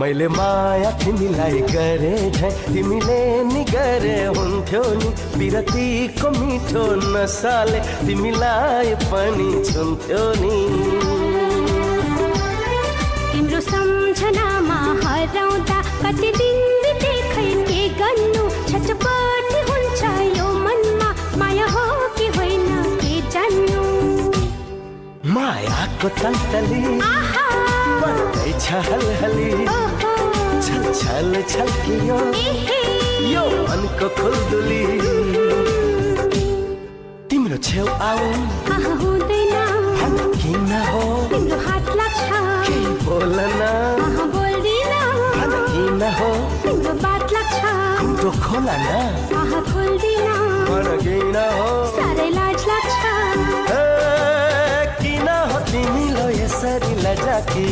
मैले माया तिमीलाई गरे झै तिमीले नि गरे हुन्थ्यो नि बिरतीको मिठो नसाले तिमीलाई पनि छुन्थ्यो नि तिम्रो सम्झनामा हराउँदा कति दिन बितेखै के गर्नु छटपट हुन्छ यो मनमा माया हो कि होइन के जान्नु मायाको तन्तली बढ्दैछ हलहली छल छल छल्कियो यो मनको खुल्दुली तिम्रो छेउ आऊ हुँदैन किन हो तिम्रो हात लाग्छ केही बोलन बोल्दिन किन हो तिम्रो बात लाग्छ तिम्रो खोला न खोल्दिन किन हो साह्रै लाज लाग्छ किन हो तिमीलाई यसरी लजाकी